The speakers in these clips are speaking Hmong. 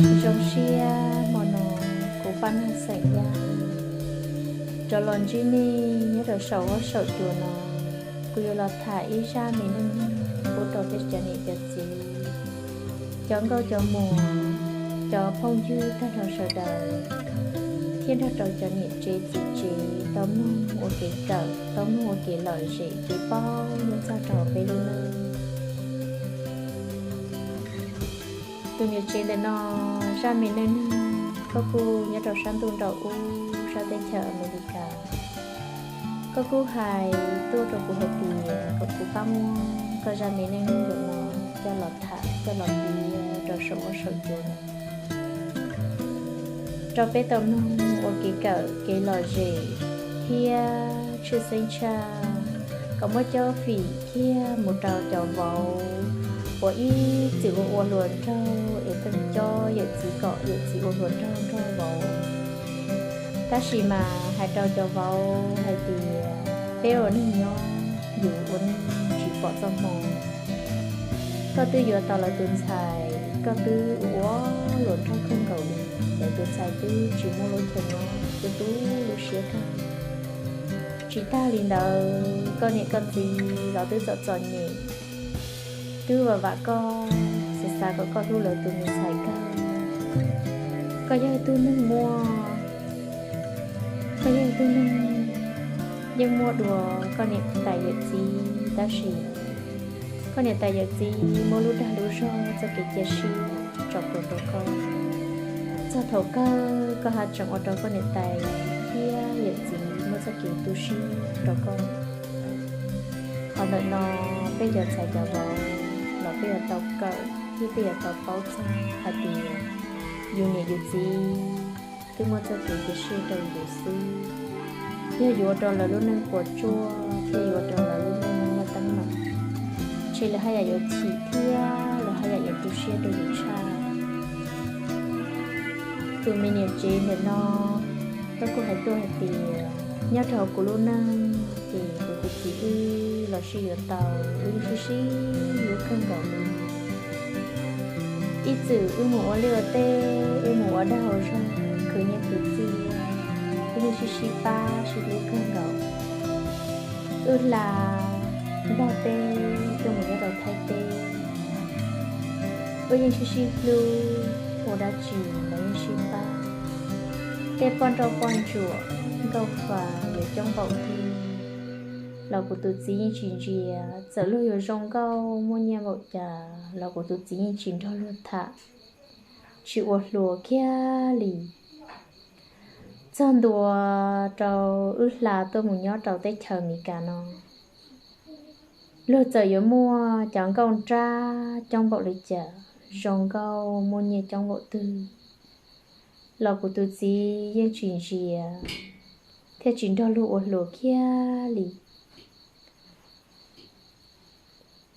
Zoo siab hmo no kuv paj neeg xeem Yaj rov los ntsib nej nyob rau saum huab saum cua no. Kuv yuav los tham ib zaj me neej neeg pub rau peb cov niam cov txiv, cov nkauj cov muam, cov phooj ywg tag nrho sawv daws, thiab nrog rau cov niam tsev txiv tsev tau mloog ua kev kawm, tau mloog ua kev lom zem kev paub nyob txog rau peb lub neej. Tus niam tsev ntawm no, zaj me neej neeg koj kuj nyob rau sab ntuj nraum ub sab teb chaws Amelikas. Koj kuj hais tuaj rau kuv hais tias kom kuv pab muab koj zaj me neej neeg ntawm no coj los tham coj los piav rau saum huab saum cua no rau peb tau mloog ua kev kawm kev lom zem thiab tshwj xeeb tshaj kom muab cob fim kiag mus rau cov vauv uas ib txwm ua ua hluas nraug es pheej cob yawm txiv kom yawm txiv ua hluas nraug nrog vauv. Tab sis mas hais rau cov vauv hais tias peb ua neeg nyob yus ua neeg tsis pom txoj hmoo. Koj twb yuav tau lawv tus ntxhais, koj twb ua hluas nraug kawg nkaus li, lawv tus ntxhais twb tsis muaj lub chaw nyob, twb tu lub siab kawg. Tsis tag li ntawd, koj niam koj txiv los twb txom txom nyem, twb vam vam koj, xav xav kom koj hlub lawv tus me ntxhais kawg. Koj yog ib tug neeg muaj, koj yog ib tug neeg yeej muaj dua koj niam tais yawm txiv, tab sis koj niam tais yawm txiv muab lub dag lub zog txoj kev cia siab tso plhuav rau koj. Txog thaum kawg koj haj tseem ua rau koj niam tais thiab yawm txiv muab txoj kev tu siab rau koj. Qhov ntawm no peb cov ntxhais cov vauv los peb yuav tau kawm thiab peb yuav tau paub txog hais tias yus niam yus txiv twb muab txoj kev cia siab rau yus xwb. Yog yuav ua rau lawv lub neej puas tsuaj thiab yuav ua rau lawv lub neej muaj teeb meem, ces lawv haj yam yuav chim thiab lawv haj yam yuav tu siab rau yus tshaj. Tus me niam tsev ntawm no, koj kuj hais tuaj hais tias nyob rau hauv kuv lub neej ces kuv tus txiv wb los sib yuav tau, wb yeej sib sib hlub kawg nkaus li. Ib txwm wb mus ua liaj ua teb, wb mus ua dag ua zog, khwv nyiaj khwv txiaj, wb yeej sib sib pab sib hlub kawg nkaus. Wb hla Nplog teb tuaj mus nyob rau Thaib teb, wb yeej sib sib hlub, ua dab tsi los yeej sib pab. Tej poj nrauj poj ntsuam, nkauj fa yuav coob npaum twg los kuv tus txiv yeej tsis ntsia, txawm luag yuav zoo nkauj muaj nyiaj npaum cas los kuv tus txiv yeej tsis nrog luag tham, tsis ua hluas kiag li. Txog ntua rau wb hla tuaj mus nyob rau teb chaws Amelikas no, luag txawm yuav muaj cov nkauj nrab coob npaum li cas, zoo nkauj muaj nyiaj coob npaum twg los kuv tus txiv yeej tsis ntsia thiab tsis nrog luag ua hluas kiag li.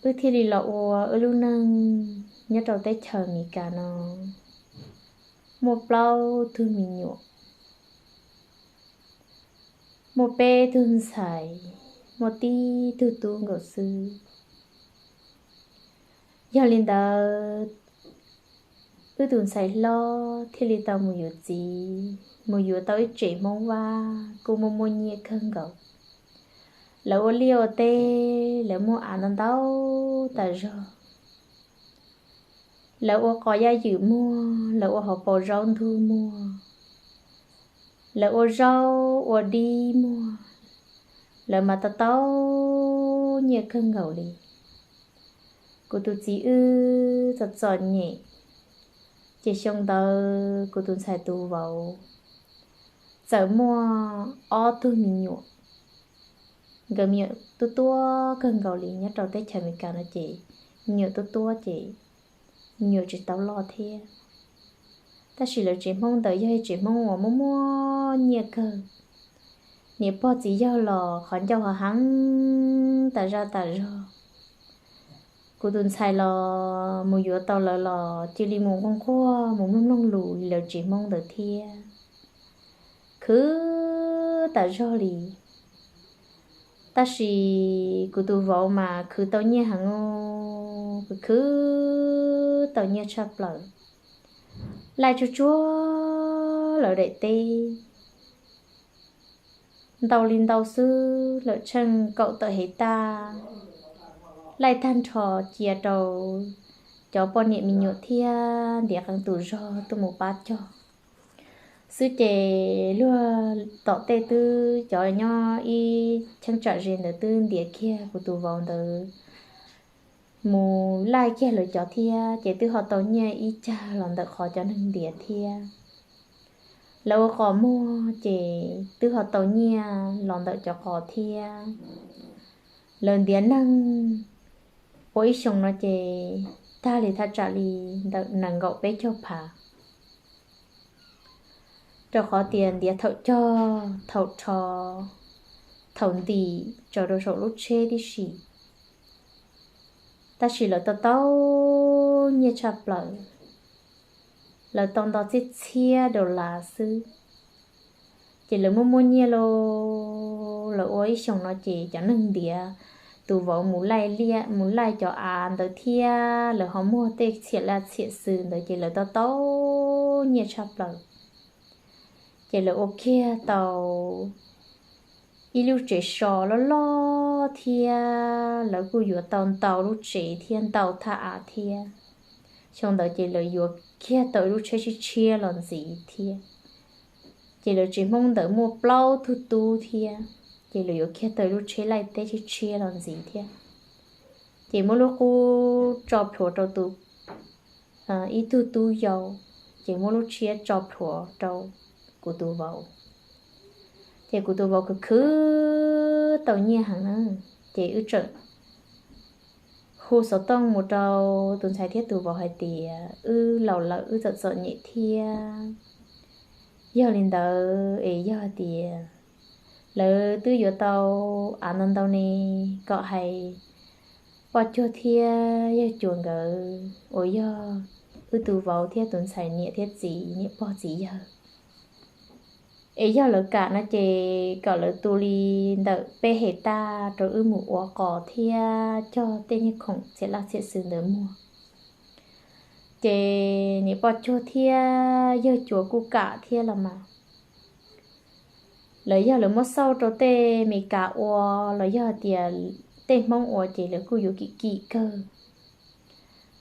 Wb thiaj li los ua wb lub neej nyob rau teb chaws Amelikas no, muaj plaub tug me nyuam, muaj peb tug ntxhais, muaj tib tug tub nkaus xwb. Yog li ntawd, wb tus ntxhais hlob thiaj li tau mus yuav txiv, mus yuav tau ib tsev Hmoob Vaj kuj muaj muaj nyiaj kawg nkaus. Lawv ua liaj ua teb, lawv muaj av ntau ntau tas zog. Lawv ua qos yaj ywm muag, lawv ua hauv paus zaub ntug muag, lawv ua zaub ua dib muag, lawv mas tau tau nyiaj kawg nkaus li. Kuv tus txiv wb txom txom nyem, ces xyoo ntawd kuv tus ntxhais tus vauv txawm muaj ob tug me nyuam. Nkawd me nyuam tuab tuab kawg nkaus li, nyob rau teb chaws Amelikas no ces me nyuam tuab tuab ces me nyuam tsis tau loj thiab. Tab sis lawv tsev Hmoob ntawd yog ib tsev Hmoob uas muaj muaj nyiaj kawg. Niam pog txiv yawg los qhov ncauj ho heev tas zaj tas zog. Kuv tus ntxhais los mus yuav tau lawv los cia li mus nquag nquag mus mloog mloog lus li lawv tsev Hmoob ntawd thiab. Khwv tas zog li. Tab sis kuv tus vauv mas khwv tau nyiaj heev, khwv khwv tau nyiaj tshaj plaws. laij tsuag tsuag lawv daim teb, ntau li ntau xwb lawm tsheej kaum tawm hev taj, laij tag nrho cia rau cov poj niam me nyuam thiab ntiav qee tus zog tuaj mus pab cog xwb ces luag tom tej twb cov nyob ib cheeb tsam ze ntawd twb ntiav kiag kuv tus vauv ntawd mus laij kiag lawv cov thiab ces twb ho tau nyiaj ib cag los ntawm qhov cov neeg ntiav thiab. Lawv ua qos muag ces twb ho tau nyiaj los ntawm cov qos thiab. Lawv ntiav neeg ua ib xyoos no ces tag li thaj tsam li ntawm nees nkaum peb caug phav, rau qhov tias ntiav thaum cog, thaum rho, thaum ntim tsaws rau saum lub tsheb tib si. Tab sis lawv tau tau nyiaj tshaj plaws, lawv tau nto txhiab txhiab dollar xwb. Ces lawv muaj muaj nyiaj lauj, lawv ua ib xyoos no ces cov neeg ntiav tus vauv mus laij liaj mus laij cov av ntawd thiab lawv ho muag tej txhiam laj txhiam xwm ntawd ces lawv tau tau nyiaj tshaj plaws. Ces lawv ua kiag tau ib lub tsev so loj loj thiab lawv kuj yuav tau ntau lub tsev thiab ntau thaj av thiab. Xyoo ntawd ces lawv yuav kiag tau ib lub tsheb tshiab tshiab los ntxiv thiab. Ces lawv tsev Hmoob ntawd muaj plaub tug tub thiab, ces lawv yuav kiag tau ib lub tsheb laij teb tshiab tshiab los ntxiv thiab. Ces muab lub qub tso plhuav rau tus ib tug tub yau, ces muab lub tshiab tso plhuav rau kuv tus vauv. Ces kuv tus vauv khwv khwv tau nyiaj heev na, ces wb txawm hu xov tooj mus rau tus ntxhais thiab tus vauv hais tias wb laus lawm wb txawm txom nyem thiab. Yog li ntawd es yog hais tias lawv twb yuav tau av ntau ntau ne, kom hais poj cuag thiab yawg cuas nkawd uas yog wb tus vauv thiab tus ntxhais niam thiab txiv, niam pog txiv yawg, es yog lawv kam no ces kom lawv tu li ntawm peb hais taj rau wb mus ua qos thiab cog tej nyiaj khoom txhiam laj txhiam xwm ntawd muag. Ces niam poj cuag thiab yawg cuas kuj kam thiab los mas. Lawv yog lawv muab xauj rau tej Meskas ua los yog hais tias tej Hmoob ua ces lawv kuj yuav kim kim kawg.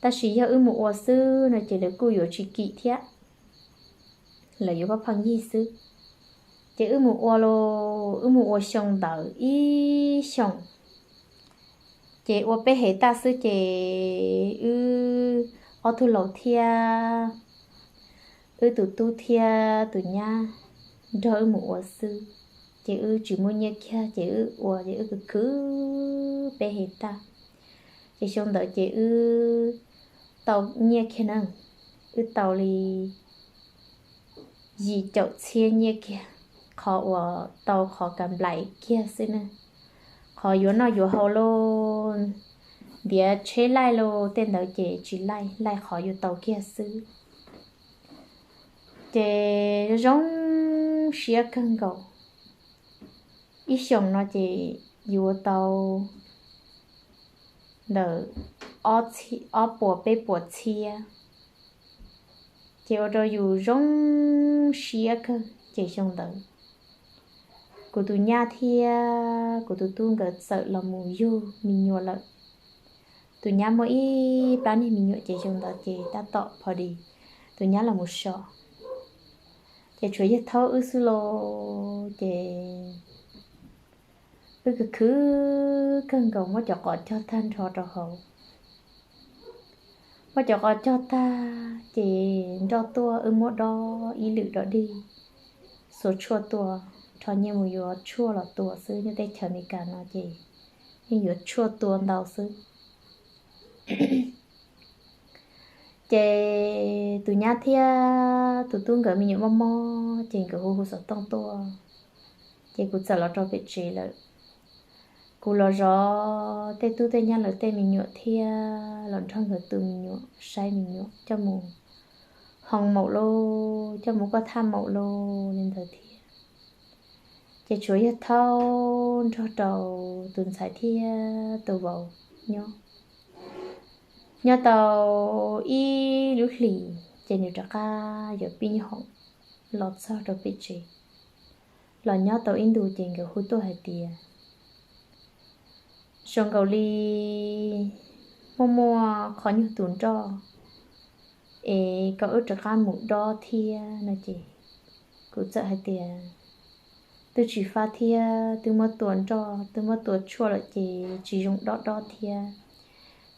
Tab sis yog wb mus ua xwb no ces lawv kuj yuav tsis kim thiab, lawv yuav pab pheej yig xwb. Ces wb mus ua los wb mus ua xyoo ntawd ib xyoos, ces ua peb hais taj xwb ces wb ob tug laus thiab wb tus tub thiab tus nyab nrog wb mus ua xwb. Ces wb tsis muaj nyiaj kiag ces wb ua ces wb khwv khwv peb hais taj. Ces xyoo ntawd ces wb tau nyiaj kiag na, wb tau li yim caum txhiab nyiaj kiag, qhov uas tau qhov kas nplais kiag xwb na. Qhov yuav noj yuav haus los ntiav tsheb laij los tej ntawd ces tsis laij, laij qhov yuav tau kiag xwb. Ces zoo siab kawg nkaus, ib xyoos no ces yuav tau ntawm ob puas peb puas txhiab, ces ua rau yus zoo siab kawg. Ces xyoo ntawd kuv tus nyab thiab kuv tus tub nkawd txawm los mus yug me nyuam lawm. Tus nyab muaj ib plab niag me nyuam ces xyoo ntawd ces tab tom pho dis tus nyab los mus so, ces tshuav yawg thaub wb xwb los ces wb khwv khwv kawg nkaus muab cov qos cog tag nrho rau hauv. Muab cov qos cog tag ces nroj tuaj wb muab dob ib lwm dog dig, xuas tshuaj tua, rho nyiaj mus yuav tshuaj los tua xwb, nyob teb chaws Amelikas no ces yeej yuav tshuaj tua ntau xwb. Ces tus nyab thiab tus tub nkawd me nyuam mob mob ces nkawd hu hu xov tooj tuaj, ces kuv txawm los rau pem tsev lawm. Kuv los zov tej tub tej nyab lawv tej me nyuam thiab los nrog nkawd tu me nyuam, saib me nyuam, coj mus hoo maum lauj, coj mus koj thaj maum lauj li ntawd thiab. Ces tshuav yawg thaub nrog rau tus ntxhais thiab tus vauv nyob. Nyob tau ib lub hlis Ces nws rov qab yuav pib nyuj hoom los txog rau pem tsev. Los nyob tau ib ntus ces nkawd hu tuaj hais tias, zoo nkaus li muaj muaj qhov nyuag tus nroj es kom wb rov qab mus dob thiab no ces kuv txawm hais tias, twb tsis fab thiab, twb muab tua nroj twb muab tua tshuaj lawm ces tsis zoo dob dob thiab.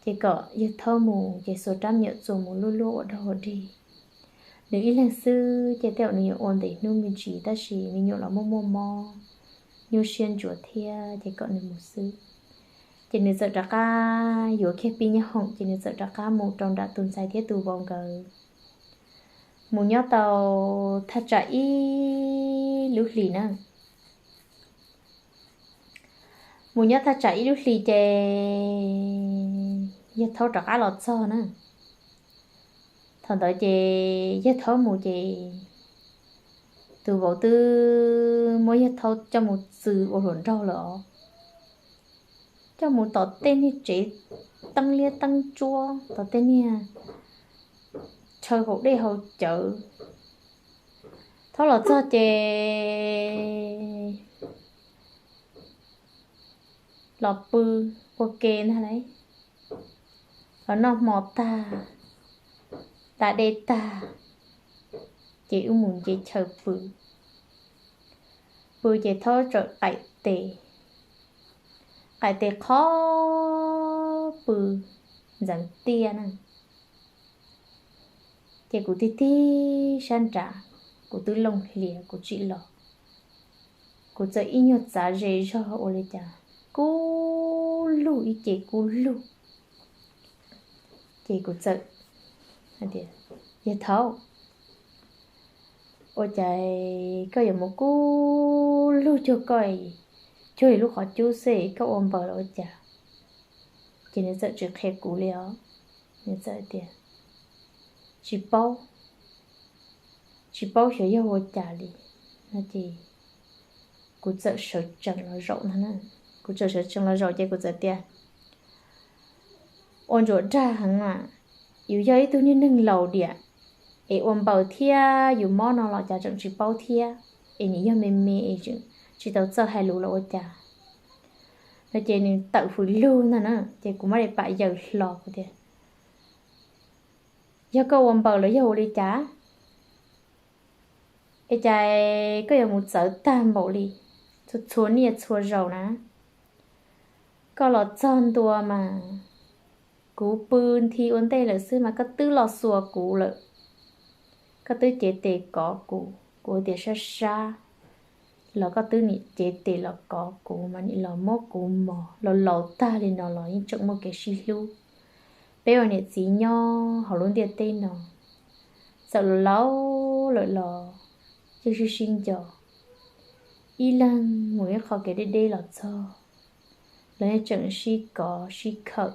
Ces kom yawg Thaub mus ces xuas rab me nyuam txuas mus luaj luaj ua dog ua dig. Nws ib leeg xwb ces tej zaum nws yuav ua ntev hnub me ntsis tab sis me nyuam los muaj muaj mob, nyuaj siab ntsuav thiab ces kom nws mus xwb. Ces nws txawm rov qab yuav kiag pib nyuj hoom ces nws txawm rov qab mus rau nram tus ntxhais thiab tus vauv nkawd. Mus nyob tau thaj tsam ib lub hlis na. Mus nyob thaj tsam ib lub hlis ces yawg Thaub rov qab los txog na. Thaum ntawd ces yawg Thaub mus ces tus vauv twb muab yawg Thaub coj mus txwm ua hluas nraug lawm os. Coj mus tom tej niag tsev teeb liab teeb tsuab, tom tej niag chaw haus dej haus cawv. Thaub los txog ces los pw ua ke ntag lauj. Los noj hmo tag, da dej tag, ces wb mus nce chaw pw. Pw ces Thaub txawm qaim tes, qaim tes qhov pw ntxeev tiaj na. Ces kuv tig tig sab nrad, kuv twb looj hlias kuv tsim los, kuv txawm ib nyuag txav ze zog ua li cas kub lug ib ce kub lug. Ces kuv txawm hais tias, yawg Thaub, ua cas koj yuav mus kub lug cuag koj, cuag lub qhov cub xwb koj ua npaws los ua cas? Ces nws txawm tsis qhia kuv li os. Nws txawm tias, tsis paub, tsis paub xyov yog ua cas li no ces kuv txawm sawv tsees los zaum no na. Kuv txawm sawv tsees los zaum ces kuv txawm tias, ua ntsuas dag heev mas, yus yog ib tug niag neeg laus diam, es ua npaws thiab yus mob no los cas tseem tsis paub thiab, es nws yog me me es tsis tau txawj hais lus los ua cas no ces nws tawm fws lug ntag na. Ces kuv mam li pam yaws hlo kuv tias, yog koj ua npaws los yog ua li cas? Es cas koj yuav mus txawv tag npaum li, txhua txhua niaj txhua zaus na? Koj los txog ntua mas kuv pw nthi ua ntej lawm xwb mas koj twb los xuas kuv lawm. Koj twb cev tes kov kuv, kuv tias sab sab los koj twb nim cev tes los kov kuv mas nim los muab kuv mos, los laus tag li no los yeej tseem muaj kev sib hlub. Peb ua niam txiv nyob hauv lub ntiaj teb no, txawm los laus lawm los yeej sib sib nco. Ib leeg mus ib qho kev deb deb los txog, los yeej tseem sib kov sib khawm.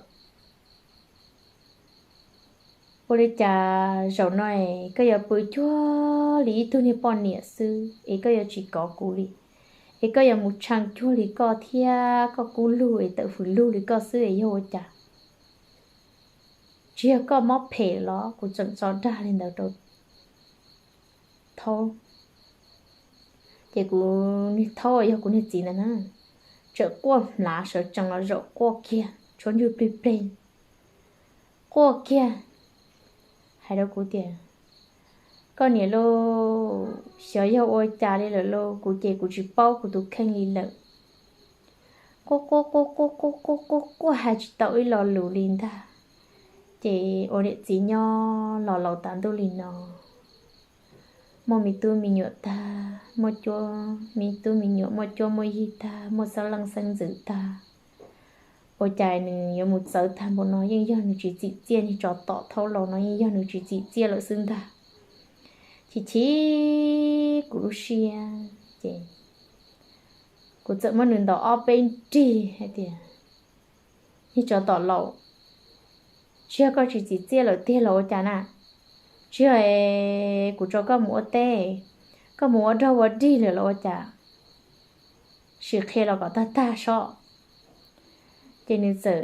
Ua li cas zaum no es koj yuav pw cuag li ib tug niag poj niam xwb es koj yuav tsis kov kuv li, es koj yuav mus tshee cuag li koj thiab koj kub lug es tawm fws lug li koj xwb es yog ua cas? Tsis yog koj mob phem los? Kuv tseem tso dag li ntawd rau Thaub. Ces kuv, niag Thaub yog kuv niag txiv ntawd na, tseem quaj hnav sawv tsees los zaum quaj kiag tshuab ntswg plig pleg, quaj kiag hais rau kuv tias, koj niam lauj, xyov yog ua cas li lawm lauj, kuv ces kuv tsis paub kuv tus kheej li lawm. Quaj quaj quaj quaj quaj quaj quaj quaj hais tsis tau ib lo lus li ntag. Ces ua niam txiv nyob los laus tas ntuj li no, muaj me tub me nyuam tag, muaj cuab, me tub me nyuam muaj cuab muaj yig tag, muaj xeeb leej xeeb ntxwv tag. Ua cas nws yuav mus txawv tag npaum no? Yeej yog nws tsis txim txiaj, niag tsov tom Thaub laus no yeej yog nws tsis txim txiaj lawm xwb ntag. Chim chim kuv lub siab ces kuv txawm muab nws ntaus ob peb nrig hais tias, niag tsov tom laus, tsis yog koj tsis txim txiaj lawm tiag los ua cas na? Tsis yog kuv tso koj mus ua teb, koj mus ua dog ua dig lawm los ua cas? Sim qhia los kom tag tag sob. Ces nws txawm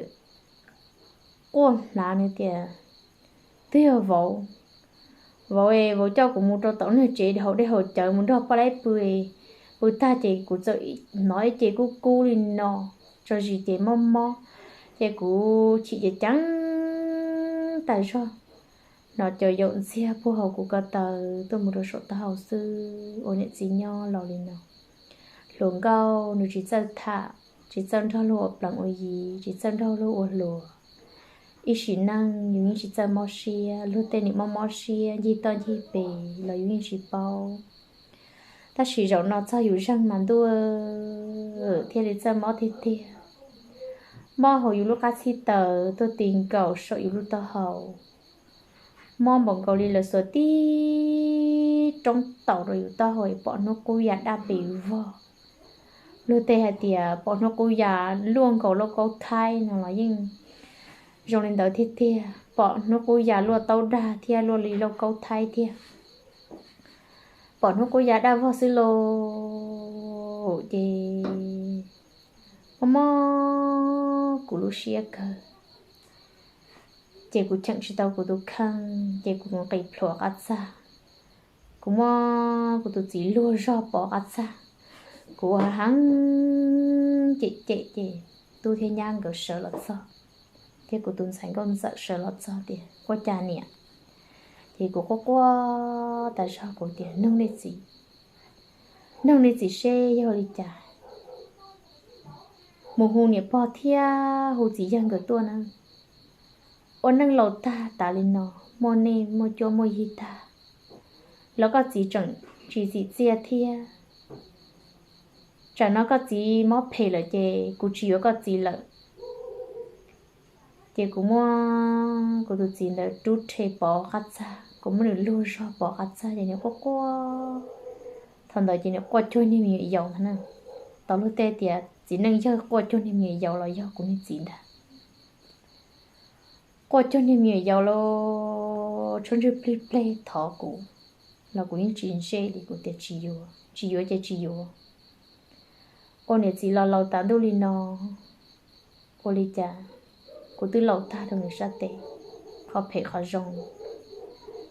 quaj hnav nws tias, twb yog vauv, Vauv, vauv coj kuv mus rau tom niag tsev hauv dej haus cawv mus nrog poj laib pw, pw tag ces kuv txawm hnov ib ce kub kub li no, tso zis ces mob mob, ces kuv chim ceev ceev tas zog. Hnov cov yaum ntxiag puag hauv kuv ko taw tuaj mus rau saum taub hau xwb. Ua niam txiv nyob laus li no, hluas nkauj nws tsis txawj tham, tsis txawj nrog luag ua plees ua yi, tsis txawj nrog luag ua hluas. Ib sim neej yus yeej tsis txawj mob siab, luag tej niam mob mob siab ncig toj ncig pes los yus yeej tsis paub. Tab sis zaum no txog yus zeeg mas ntuj thiaj li txawj mob tiag tiag. Mob hauv yus lub qab txhib taws tuaj ti nkaus saum yus lub taub hau. Mob npaum nkaus li lawv xuas tib roob taus rau yus taub hau es pom hnub qub ya daj pes vog. Luag tej hais tias pom hnub qub ya luaj nkaus lauj kaub thaib no los yeej zoo li ntawd tiag tiag, pom hnub qub ya luaj taub dag thiab luaj li lauj kaub thaib tiag. Pom hnub qub ya daj vog xwb lauj, ces mob mob kuv lub siab kawg. Ces kuv cheem tsis tau kuv tus kheej ces kuv nqis plhuav qab txag. Kuv muab kuv tus txiv luag zog pov qab txag, kuv ua heev cem cem ces tub thiab nyab nkawd sawv los txog, thiab kuv tus ntxhais nkauj ntxawm sawv los txog tias, Ua cas niam? Ces kuv quaj quaj tas zog kuv tias, Nug nej txiv, nug nej txiv seb yog li cas mus hu niam pog thiab hu txiv yawg nkawd tuaj na. Ua neej laus tag tas li no, muaj neej muaj cuab muaj yig tag los koj txiv tseem tsis txim txiaj thiab. Tsam no koj txiv mob phem lawm ces kuv tsis yuav koj txiv lawm. Ces kuv muab kuv tus txiv ntawd rub rhe pov qab txag, kuv muab nws luag zog pov qab txag ces nws quaj quaj. Thaum ntawd ces nws quaj cuag niag me nyuam yaus ntag na. Tau luag tej tias txiv neej yawg quaj cuag niag me nyuam yaus los yog kuv niag txiv ntag. Quaj cuag niag me nyuam yaus los tshuab ntswg plig pleg thov kuv, los kuv yeej tsis ntsej li, kuv tias tsis yuav, tsis yuav ces tsis yuav. Ua niam txiv los laus tas ntuj li no, ua li cas kuv twb laus tag rau nws sab tes, qhov phem qhov zoo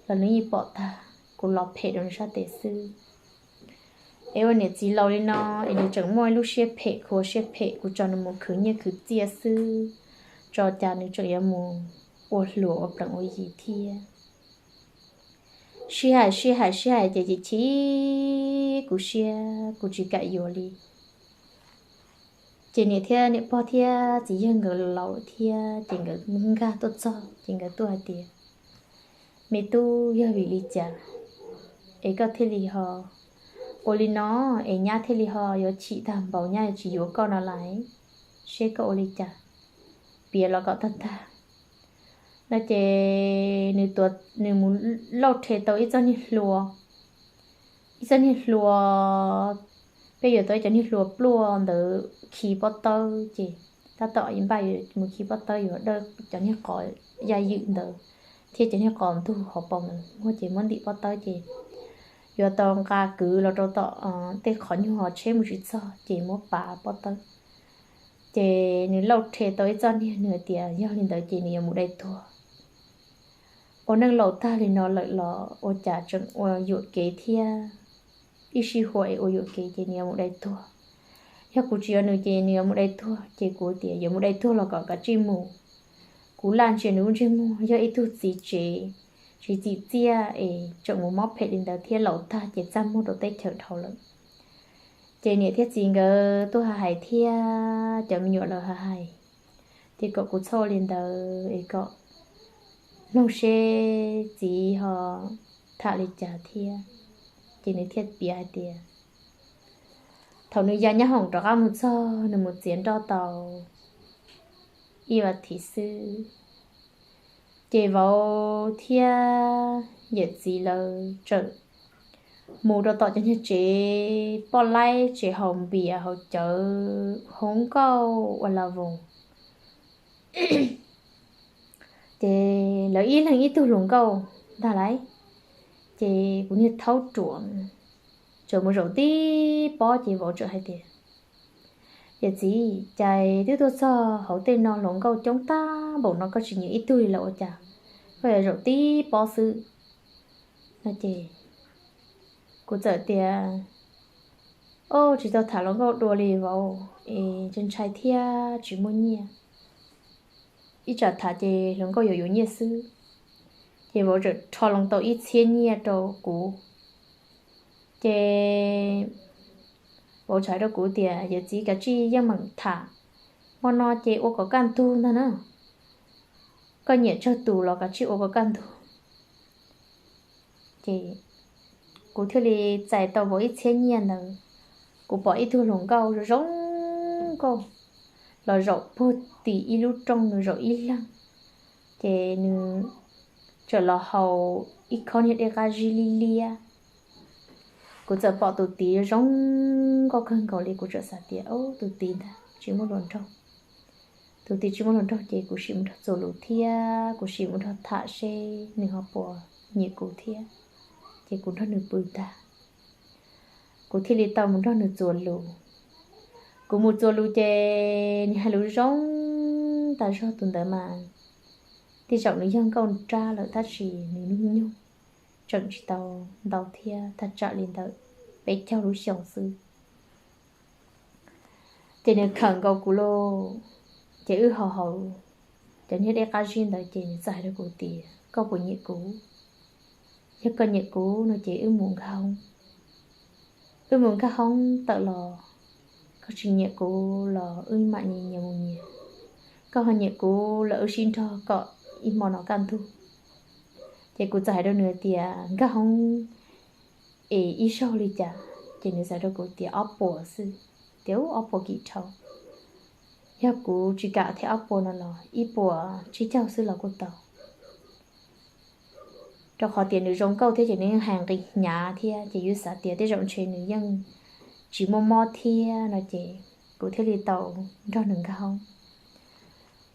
los nws yeej pom tag, kuv los phem rau nws sab tes xwb. Es ua niam txiv laus li no es nws tseem muaj ib lub siab phem khuav siab phem, kuv tso nws mus khwv nyiaj khwv txiaj xwb, tso cas nws tseem yuav mus ua hluas ua plees ua yi thiab. Sib hais sib hais sib hais ces chim chim kuv siab kuv tsis kam yuav li. Ces niam thiab niam pog thiab txiv yawg nkawd laus thiab ces nkawd nkag tuaj txog ces nkawd tuaj hais tias, Me tub, yog vim li cas es koj thiaj li ho ua li no, es nyab thiaj li ho yuav chim tag npaum, nyab yuav tsis yuav koj no lais? Seb koj ua li cas, piav los kom tag tag. No ces nws mus lauj rhe tau ib txoj niag hlua, ib txoj niag hlua, peb yuav tau ib cov niag hlua pluaj ntawd khi pob tawb ces tab tom npaj yuav mus khi pob tawb yuav dawj cov niag qos yaj ywm ntawd thiab cov niag qos ntug hauv paus ntawd muag ces muab ntim pob tawb ces yuav tau nqa kwv los rau tom tej qhov nyuag tsheb mus tsis txog ces muab pav pob tawb. Ces nws lauj rhe tau ib txoj niag, nws hais tias yog li ntawd ces nws yuav mus dai tuag. Ua neej laus tag li no lawm los ua cas tseem ua yuam kev thiab. Ib sij huam es ua yuam kev ces nws yuav mus dai tuag. Yog kuv tsis yuav nws ces nws yuav mus dai tuag, ces kuv tias yuav mus dai tuag los kom kav tsij mus. Kuv laj ntsia nws lub ntsej muag, yog ib tug txiv tsev tsis txim txiaj es tseem mus mob phem li ntawd thiab, laus tag ces txaj muag rau teb chaws dhau lawm. Ces niam thiab txiv nkawd tuaj hais thiab cov me nyuam lawv hais, ces kom kuv txhob ua li ntawd es kom mloog seb txiv ho tham li cas thiab. Ces nws thiaj piav hais tias thaum nws ya nyab hoom rov qab mus txog, nws mus txiav nroj tau ib vas thiv xwb, ces vauv thiab yawm txiv lawv txawm mus rau tom cov niag tsev poj laib, tsev haus npias haus cawv, hluas nkauj ua la voos. Ces lawv ib leeg ib tug hluas nkauj ntag lauj. Ces kuv niag thaub ruam txawm mus zaum tib pob ces vauv txawm hais tias, Yawm txiv, cas twb tuaj txog hauv tej no hluas nkauj coob tag npaum no koj tsis nyiam ib tug li los ua cas koj yuav zaum tib pob xwb? No ces kuv txawm tias, O, tsis tau tham hluas nkauj dua li vauv es ntshai ntshai thiab tsis muaj nyiaj. Ib tsam tham ces hluas nkauj yuav yuav nyiaj xwb. Ces vauv txawm rho loo tau ib txhiab nyiaj rau kuv. Ces vauv txawm hais rau kuv tias, Yawm txiv, kav tsij yeej meem tham, hmo no ces ua kom kaj ntug ntag na. Koj nyiam tsawg tus los kav tsij ua kom kaj ntug. Ces kuv thiaj li txais tau vauv ib txhiab nyiaj ntawd. Kuv pom ib tug hluas nkauj zoo nkauj los zaum puag tim ib lub rooj, nws zaum ib leeg, ces nws txawm los haus ib khob niag dej qab zib liab liab. Kuv txawm pom tus tid zoo nkauj kawg nkaus li, kuv txawm xav tias, O, tus tid ntag tsis muaj hluas nraug. Tus tid tsis muaj hluas nraug ces kuv sim mus nrog txuas lus thiab kuv sim mus nrog tham seb nws ho puas nyiam kuv thiab. Ces kuv nrog nws pw tag, kuv thiaj li tau mus nrog nws txuas lus. Kuv mus txuas lus ces nws hais lus zoo tas zog. Tus ntawd mas tej zaum nws yog nkauj nrab lawm tab sis nws hnub nyoog tseem tsis tau ntau thiab, thaj tsam li ntawm peb caug lub xyoos xwb. Ces nws khawm nkaus kuv lauj, ces wb ho haus cov niag dej qab zib ntawd ces nws txawm hais rau kuv tias, Koj puas nyiam kuv? Yog koj nyiam kuv no ces wb mus nkag hoob. Wb mus nkag hoob tawm los, koj tsis nyiam kuv los wb mam nyias nyias mus nyias. Koj ho nyiam kuv los wb sib nrog kom ib hmo no kaj ntug. Ces kuv txawm hais rau nws tias, Nkag hoob es ib zaug li cas? Ces nws txawm hais rau kuv tias, Ob puas xwb. Tias, Ub, ob puas kim dhau. Yog kuv tsis kam thiab ob puas no los ib puas tsib caug xwb los kuj tau. Rau qhov tias nws zoo nkauj thiab ces nws yeej hais nqi hnyav thiab ces yus xav tias tej zaum ntshe nws yeej tsis muaj mob thiab no ces kuv thiaj li tau nrog nws nkag hoob.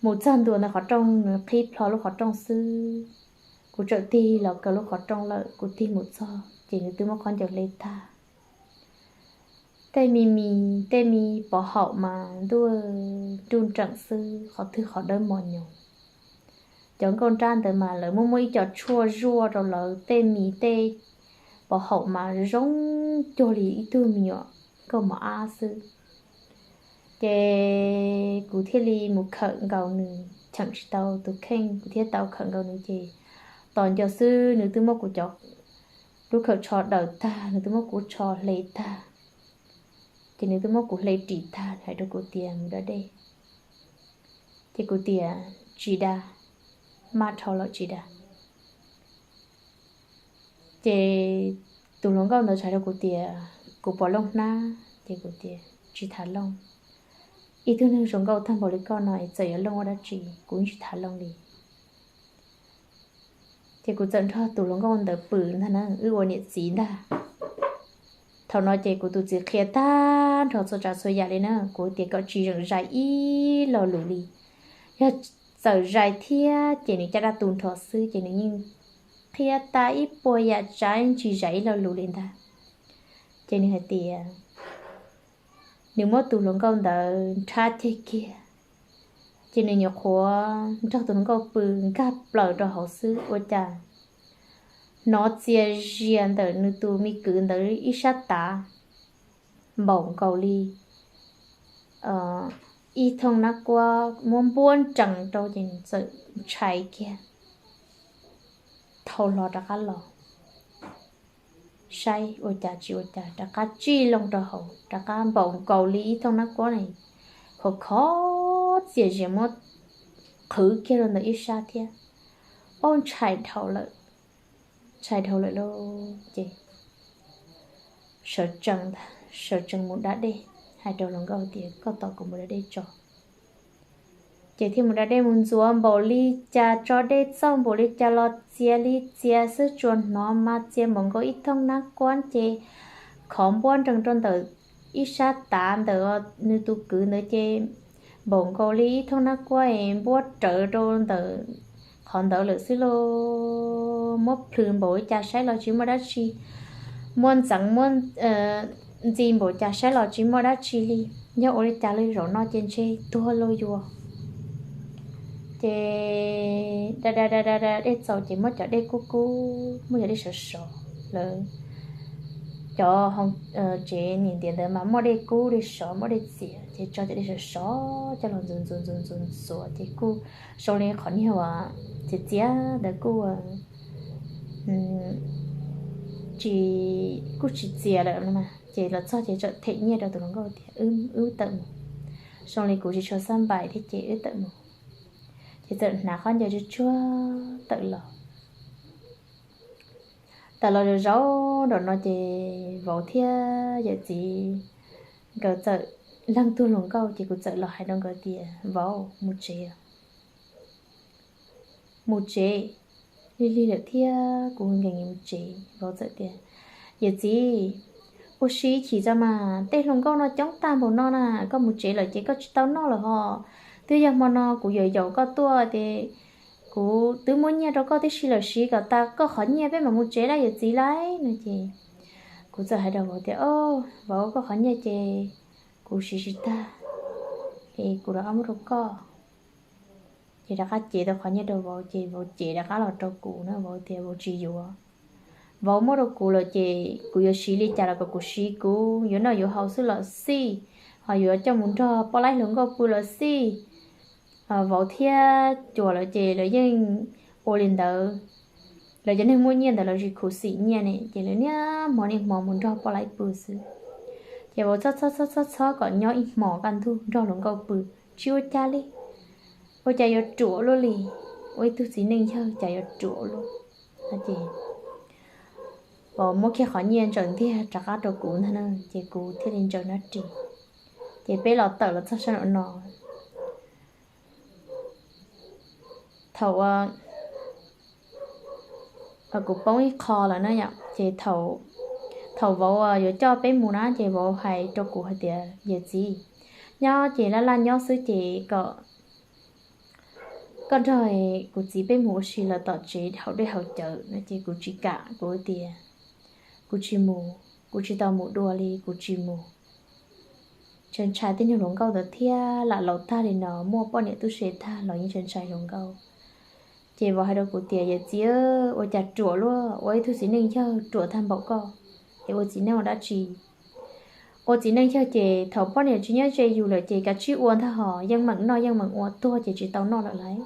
Mus txog ntua ntawm qhov rooj, nws qhib plho lub qhov rooj xwb. Kuv txawm tig los kaw lub qhov rooj lawm, kuv tig mus txog ces nws twb muab qhov ncauj hle tag. Tej me mis tej me pov haum mas ntuj, nruj nreem xwb, qhov twg qhov dawb mos nyoos. Cov nkauj nrab ntawd mas lawv muaj muaj ib co tshuaj zuaj rau lawv tej mis tej pov haum mas zoo cuag li ib tug me nyuam nkauj mos ab xwb. Ces kuv thiaj li mus khawm nkaus nws, cheem tsis tau tus kheej, kuv thiaj tau khawm nkaus nws ces tos nco xwb nws twb muab kuv cov lub khawm tsho daws tag, nws twb muab kuv tsho hle tag. Ces nws twb muab kuv hle ris tag, nws hais rau kuv tias, Mus da dej. Ces kuv tias, Tsis da, maj dhau lawm tsis da. Ces tus hluas nkauj ntawd txawm hais rau kuv tias, Kuv puas looj hnab? Ces kuv tias, Tsis tham looj. Ib tug neeg zoo nkauj tag npaum li koj no es txawm yuav looj ua dab tsi, kuv tsis tham looj li. Ces kuv txawm nrog tus hluas nkauj ntawd pw ntag na, wb ua niam txiv ntag. Thaum no ces kuv tus txiv qhia tag nrho txhua tsav txhua yam li na, kuv tias kom tsis zeem zais ib lo lus li. Yog txawm zais thiab ces nws caj dab tu nrho xwb ces nws yeej qhia tas ib puas yam tsav, tsis zais ib lo lus li ntag. Ces nws hais tias nws muab tus hluas nkauj ntawd nrhab ceg kiag, ces nws nyuam qhuav nrog tus hluas nkauj pw nkag plaws rau hauv xwb ua cas hnov txias zias ntawm nws tus me kwv ntawd ib sab tav npaum nkaus li ib thooj nab kuab muab npuab nrees rau ces nws txawm ntshai kiag, thau hlo rov qab los saib ua cas tsis ua cas, rov qab tsij loo rau hauv rov qab npaum nkaus li ib thooj nab kuab ne, khov khov txias zias muab qhwv kiag rau ntawm ib sab thiab. Ob, ntshai dhau lawm, ntshai dhau lawm lauj ces sawv tsees ntag, sawv tsees mus da dej, hais rau hluas nkauj tias, Koj tos kuv mus da dej tso. Ces thiaj mus da dej mus ntxuav npaum li cas, tso dej txauj npaum li cas los txias li txias xwb, tsuas hnov mas txias npaum nkaus ib thooj nab kuab ces khov npuab nrees rau ntawm ib sab tav ntawm nws tus kwv ntawd ces npaum nkaus li ib thooj nab kuab es npuab rawv rau ntawm qhov ntawd lawm xwb lauj. Muab plhws npaum li cas saib los tsis muaj dab tsi, muab ntxeev muab ntxi npaum cas saib los tsis muaj dab tsi li. Yog ua li cas li zaum no ces ntshe tuag lauj yuav. Ces da da da da da dej txaus ces muab cov dej kub kub, muab cov dej sov sov, lawv cov tsev niam ntiav ntawd mas muaj dej kub dej sov muaj dej txias ces tso cov dej sov sov coj los ntxuav ntxuav ntxuav ntxuav ntxuav ces kuj zoo li qhov niag uas txias txias ntawd kuj tsis, kuj tsis txias lawm no mas ces los txog ces txawm them nyiaj rau tus hluas nkauj tias wb tawm mus, zoo li kuv tsis tshua xab npais thiab ces wb tawm mus. Ces txawm hnav qhov ncauj tsuag tsuag tawm los. Tawm los zaum zaum nraum no ces vauv thiab yawm txiv nkawd txawm leej tug hluas nkauj ces kuv txawm los hais rau nkawd tias vauv mus tsev, mus tsev, lig lig lawm thiab kuv nkees mus tsev. Vauv txawm tias yawm txiv, ua si ib chim tso mas, tej hluas nkauj no coob tag npaum no na, koj mus tsev lawm ces koj tsis tau noj lawm hos. Twb yog hmo no kuv yuav yaum koj tuaj ces kuv twb muab nyiaj rau koj tib si lawm, siv kom tas koj qhov nyiaj peb mam mus tsev lawm yawm txiv lauj no ces kuv txawm hais rau vauv tias o, vauv, koj qhov nyiaj ces kuv siv tsis tag es kuv rov qab muab rau koj. Ces rov qab cev tau qhov nyiaj rau vauv ces vauv cev rov qab los rau kuv na, vauv tias vauv tsis yuav, vauv muab rau kuv lawm ces kuv yuav siv li cas los kom kuv siv, kuv yuav noj yuav haus xwb los xij, ho yuav coj mus nrog poj laib hluas nkauj pw los xij. Vauv thiab cuas lawv ces lawv yeej ua li ntawd, lawv cov neeg muaj nyiaj ntawd lawv tsis khuv xim nyiaj ne ces lawv niaj hmo niaj hmo mus nrog poj laib pw xwb. Ces vauv txhob txhob txhob txhob kom nyob ib hmos kaj ntug nrog hluas nkauj pw, tsis ua cas li, ua cas yuav ruam luaj li, ua ib tug txiv neej yawg cas yuav ruam luaj. Ces vauv muab kiag qhov nyiaj ntsaws ntiag rov qab rau kuv ntag na ces kuv thiaj li ntsaws nab ris. Ces peb los tawm los txog sab nraum no, thaum kuv poob ib qho lawm na yom, ces thaum vauv yuav coj peb mus na ces vauv hais rau kuv hais tias yawm txiv, nyob ces laj laj nyob xwb ces kom koj nrog kuv txiv peb mus ua si lawm tom tsev haus dej haus cawv no ces kuv tsis kam, kuv tias kuv tsis mus, kuv tsis tau mus dua li, kuv tsis mus. Ntshai ntshai tej nyuag hluas nkauj ntawd thiab, lam laus tag li no muaj poj niam tub se tag los yeej ntshai ntshai hluas nkauj. Ces vauv hais rau kuv tias yawm txiv, ua cas ruam luaj, ua ib tug txiv neej yawg ruam tag npaum koj es ua txiv neej ua dab tsi? Ua txiv neej yawg ces thaum poj niam tsis nyob ze yus lawm ces kav tsij ua ntag hos, yeej meem noj yeej meem ua, tuag ces tsis tau noj lawm lauj.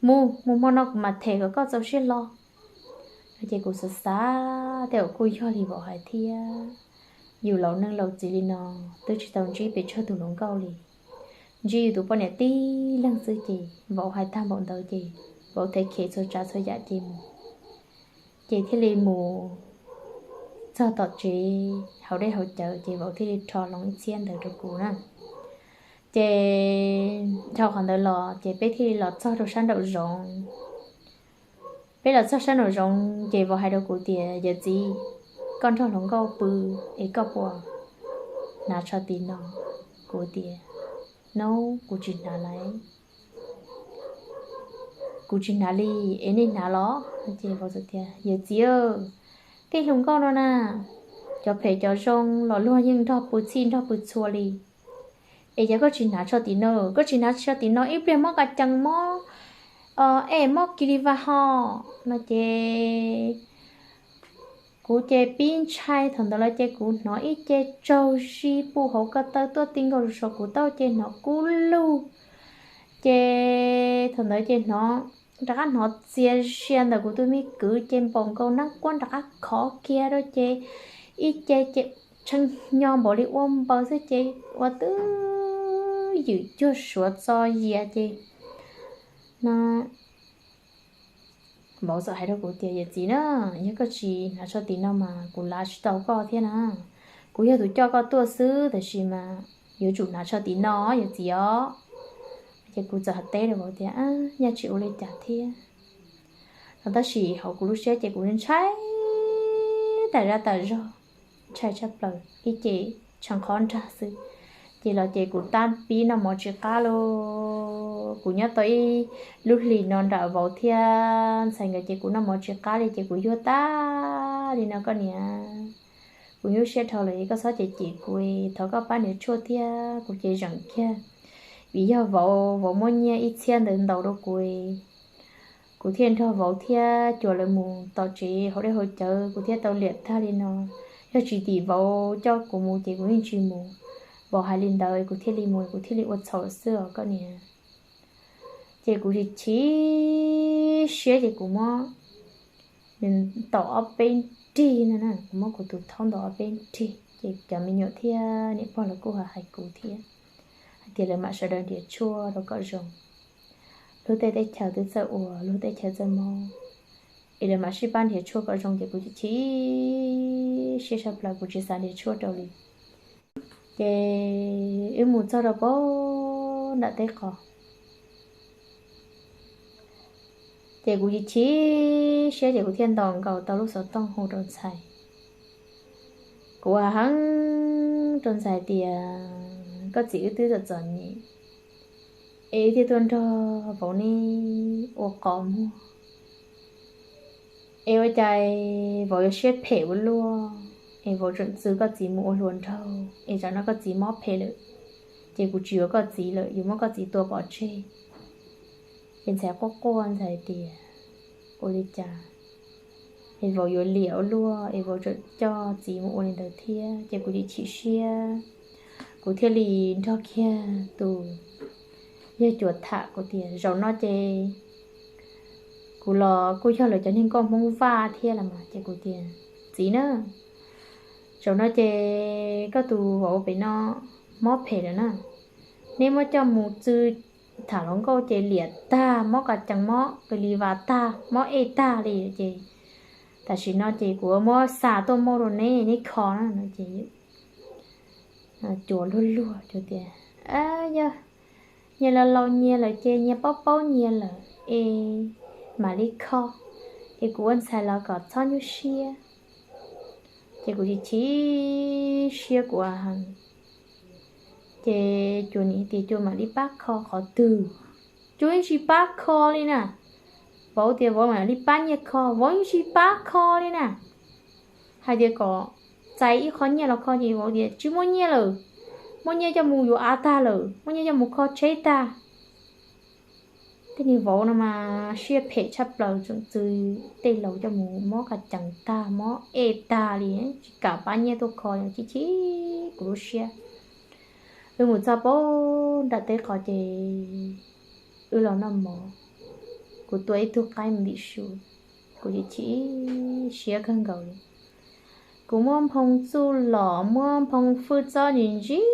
Mus mus, hmo no kuv mam them kom koj txaus siab hlo. Ces kuv xav xav tej zaum kuj yog li vauv hais thiab, yus laus neej laus txiv li no twb tsis tau ntsib pes tsawg tus hluas nkauj li, ntsib yus tus poj niam tib leeg xwb ces vauv hais tag npaum ntawd ces vauv thev khev txhua tsav txhua yam ces mus. Ces thiaj li mus txog tom tsev haus dej haus cawv ces vauv thiaj li rho loo ib txhiab ntawd rau kuv na. Ces dhau qhov ntawd los ces peb thiaj li los txog rau sab nraum zoov. Peb los txog sab nraum zoov ces vauv hais rau kuv tias yawm txiv, koj nrog hluas nkauj pw es koj puas hnav tsho tim no? Kuv tias no, kuv tsis hnav lauj. Kuv tsis hnav li, es nej hnav los? Ces vauv tias yawm txiv, tej hluas nkauj no na, cov phem cov zoo los luag yeej nrog pw txhij nrog pw txhua li. Es yog koj tsis hnav tsho tim no, koj tsis hnav tsho tim no ib pliag mob ka cees mob, es mob kis li vas hos no ces kuv ces pib ntshai. Thaum ntawd los ces kuv hnov ib ce tsaug zis puag hauv ko taw tuaj ti nkaus saum kuv taub ces hnov kub lug. Ces thaum ntawd ces hnov, rov qab hnov txias zias ntawm kuv tus me kwv ces npaum nkaus nab kuab rov qab khov kiag rau ces ib ce ces tshee hnyo npaum li ua npaws xwb ces ua twb ywm cuag suav txo yias ces no vauv txawm hais rau kuv tias yawm txiv na, yog koj tsis hnav tsho tim no mas kuv lav tsis tau koj thiab na. Kuv yog tus coj koj tuaj xwb tab sis mas yuav tsum hnav tsho tim no yawm txiv os. Ces kuv txawm hais teb rau vauv tias nyaj tsis ua li cas thiab no tab sis hauv kuv lub siab ces kuv ntshai tas zaj tas zog, ntshai tshaj plaws ib ce tshee qhov nrag xwb. Ces los ces kuv tab pib noj mov tsis qab lauj. Kuv nyob tau ib lub hlis no nram vauv thiab ntxhais nkawd ces kuv noj mov tsis qab li ces kuv yuag tas li no koj niam. Kuv nyuaj siab dhau lawm, koj txhob cem cem kuv, thov koj pab niam tshuaj thiab. Kuv ces zeem kiag vim yog vauv, vauv muab nyiaj ib txhiab ntawd ntaus rau kuv. Kuv thiaj nrog vauv thiab cuas lawv mus tom tsev hauv dej hauv cawv, kuv thiaj tau liam tag li no. Yog tsis tim vauv coj kuv mus ces kuv yeej tsis mus. Vauv hais li ntawd kuv thiaj li mus, kuv thiaj li ua txhaum xwb os koj niam. Ces kuv chim siab ces kuv muab nws ntaus ob peb nrig no na, kuv muab kuv tus thaub ntaus ob peb nrig ces cov me nyuam thiab niam pog lawv kuj hais kuv thiab, hais tias lawv mam sawv daws nrhiav tshuaj rau kom zoo. Luag tej teb chaws twb txawj ua, luag teb chaws txawj mob, es lawv mam sib pab nrhiav tshuaj kom zoo ces kuv chim siab sab plaws kuv tsis xav nrhiav tshuaj rau li. Ces wb mus txog rau pem nram teb qos, ces kuv chim siab ces kuv thiaj ntaus nkaus tau lub xov tooj hu rau ntxhais. Kuv ua heev rau ntxhais tias koj txiv wb twb txom txom nyem es wb thiaj tuaj nrog vauv neb ua qos muag, es ua cas vauv yuav siab phem ua luaj, es vauv tseem txwv koj txiv mus ua hluas nraug, es tsam no koj txiv mob phem lawm, ces kuv tsis yuav koj txiv lawm, yuav muab koj txiv tua pov tseg. Ces ntxhais quaj quaj ntxhais tias ua li cas es vauv yuav liam ua luaj es vauv tseem coj txiv mus ua li ntawd thiab, ces kuv chim siab, kuv thiaj li nrog kiag tus yawg cuas tham kuv tias zaum no ces kuv los kuj yog lawv cov niag nkauj Hmoob Vaj thiab los mas, ces kuv tias txiv na, zaum no ces koj tus vauv pem no mob phem lawm na, neb muab coj mus txwv tham hluas nkauj ces liam tag, mob kas cees, mob qw li vas tag, mob ej tag li ces tam sim no ces kuv muab xa tuaj muab rau neb, neb kho na no ces cuas luag luag tias yog nyias laus laus nyias lawm ces nyias paub paub nyias lawm es mam li kho, es kuv ua ntxhais los kom txhob nyuaj siab. Ces kuv chim siab kuv ua heev, ces cuas nim tias cuas mam li pab kho qhov twg, cuas yeej tsis pab kho li na. Vauv tias vauv mam li pab nyiaj kho, vauv yeej tsis pab kho li na. Hais tias kom txais ib qho nyiaj los kho ces vauv tias tsis muaj nyiaj lawm, muaj nyiaj coj mus yuav av tag lawm, muaj nyiaj coj mus kho tsheb tag. Tej niag vauv no mas siab phem tshaj plaws, tseem txwv tej laus coj mus mob kas cees tag, mob ej tag li, tsis kam pab nyiaj tuaj kho, chim chim kuv lub siab. Wb mus txog pem nram teb qos ces wb los noj mov, kuv tua ib tug qaib mus ntim su, kuv chim chim siab kawg nkaus li. Kuv muab nphoo txuj lom, muab nphoo fwj txob ntsib ntsib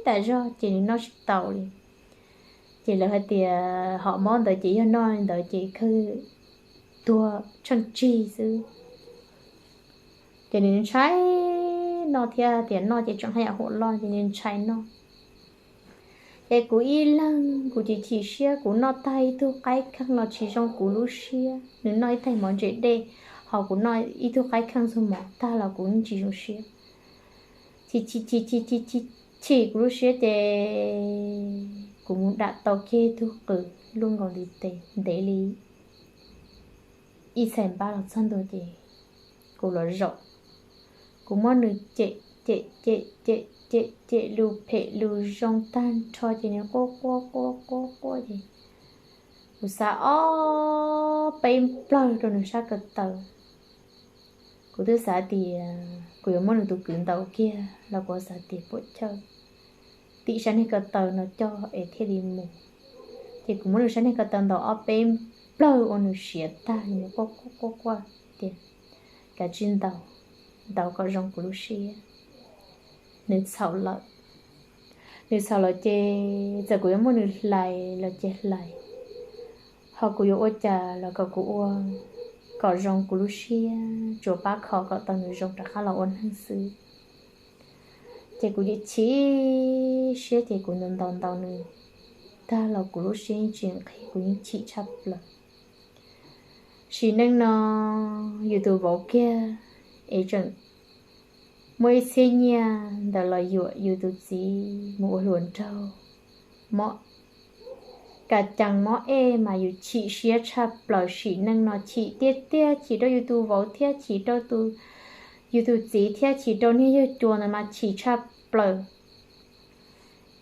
tas zog ces nws noj tsis tau li. Ces lawv hais tias hom mob ntawd ces yog noj li ntawd ces kawg tuag tsheej tsig xwb. Ces nws ntshai noj thiab tias noj ces tseem haj yam huam loj ces nws ntshai noj. Ces kuv ib leeg kuv chim chim siab, kuv noj tag ib tug qaib kheej los tsis zoo kuv lub siab, nws noj ib tais mov ntse dej, ho kuv noj ib tug qaib kheej txog mov tag los kuv yeej tsis zoo siab. Chim chim chim chim chim chim kuv lub siab ces kuv mus dam tau kiag ib tug qws luaj nkaus ntiv tes ntev li ib txhais npab los txog ntua ces kuv los zaum, kuv muab nws cem cem cem cem cem cem lus phem lus zoo tag nrho ces nws quaj quaj quaj quaj quaj ces kuv xa ob peb nplawg rau nws sab ko taw. Kuv twb xav tias kuv yuav muab nws tus kwv ntaus kiag los kuv xav tias puam chawj, tim sab niag ko taw no coj es thiaj li mus. Ces kuv muab nws sab niag ko taw ntaus ob peb nplawg ua nws siav tag, nws quaj quaj quaj quaj tias kav tsij ntaus, ntaus kom zoo kuv lub siab. Nws txhaum lawm. Nws txhaum lawm ces txawm kuv yuav muab nws hlais los ces hlais, ho kuv yuav ua cas los kom kuv ua kom zoo kuv lub siab, tsuas pab kho kom tau nws zoo rov qab los ua neeg xwb. Ces kuv chim chim siab ces kuv ntaus ntaus ntaus nws tag los kuv lub siab yeej tsis nqhis, kuv yeej chim tshaj plaws. Sim neej no yus tus vauv kiag es tseem muaj ib txhiab nyiaj ntawd los yuam yus tus txiv mus ua hluas nraug, mob kas cees mob ej mas yus chim siab tshaj plaws. Sim neej no chim tiag tiag, chim rau yus tus vauv thiab chim rau tus, yus tus txiv thiab chim rau niag yawg cuas ntawd mas chim tshaj plaws.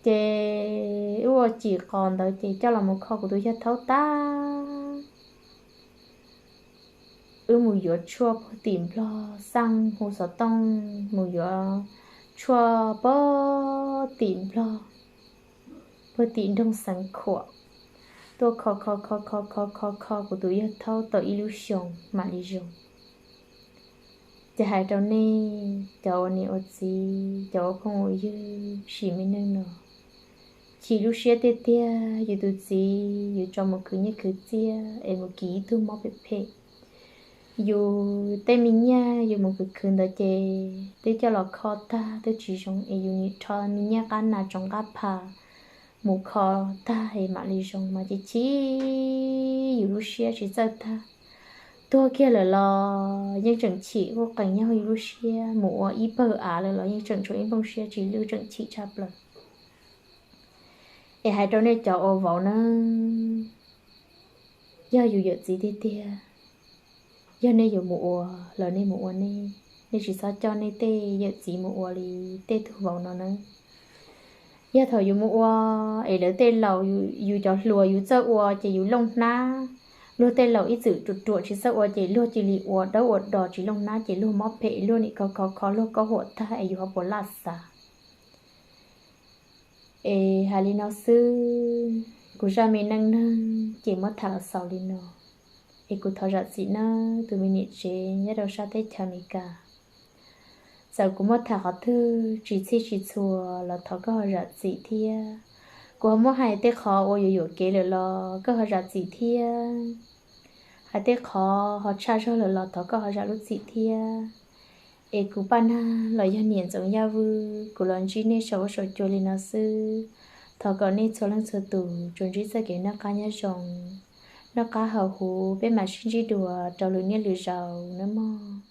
Ces wb ua cim qos ntawd ces coj los mus kho kuv tus yawg thaub tag, wb mus yuav tshuaj puag tim Nplog, xaj hu xov tooj mus yuav tshuaj puag tim Nplog, puag tim nroog Xeev Khuam, tuaj kho kho kho kho kho kho kho kuv tus yawg thaub tau ib lub xyoos mam li zoo. Ces hais rau nej cov ua niam ua txiv, cov ua phooj ua ywg, sim me neej no, chim lub siab tiag tiag yus tus txiv yus tso mus khwv nyiaj khwv txiaj es mus kis ib tug mob phem phem. Yus tej me nyiaj yus mus khwv khwv ntawd ces twb coj los kho tag twb tsis zoo es yus nim rho me nyiaj qab nas tsoom qab pha mus kho tag es mam li zoo mas ces chim yus lub siab tsis txawj tag. Tuag kiag lawm los yeej tseem chim quj qees nyob yus lub siab, mus ua ib pawg av lawm los yeej tseem tshuav ib nplooj siab tsis lwj tseem chim tshaj plaws. Es hais rau nej cov ua vauv na, yog yus yawm txiv tiag tiag, yog nej yuav mus ua los nej mus ua nej, nej tsis txhob coj nej tej yawm txiv mus ua li tej tug vauv no na. Yog thaum yus mus ua es lawv tej laus, yus cov hluas yus txawj ua ces yus looj hnab. Luag tej laus ib txwm ruam ruam tsis txawj ua ces luag cia li ua dawb ua do tsis looj hnab ces luag mob phem luag nim kho kho kho luag kaub huam tag es yus ho puas laj xav. Es hais li no xwb, kuv zaj me neej neeg ces muab tham los xaus li no. Es kuv thov zam txim nawb tus me niam tsev nyob rau sab teb chaws Amelikas. Txawm kuv muab tham qhov twg tsis txhij tsis txhua los thov koj ho zam txim thiab. Kuv ho muab hais tej qhov uas yuam yuam kev lawm los koj ho zam txim thiab. Hais tej qhov ho tshaj zog lawm los thov koj ho zam lub txim thiab. Es kuv Paj Nag los yog niam Ntxoov Yaj Vwj, kuv los ntsib nej saum huab saum cua li no xwb. Thov kom nej txhua leej txhua tus tsuas ntsib txoj kev noj qab nyob zoo, noj qab haus huv, peb mam sib ntsib dua rau lwm niaj lwm zaus nawb mog.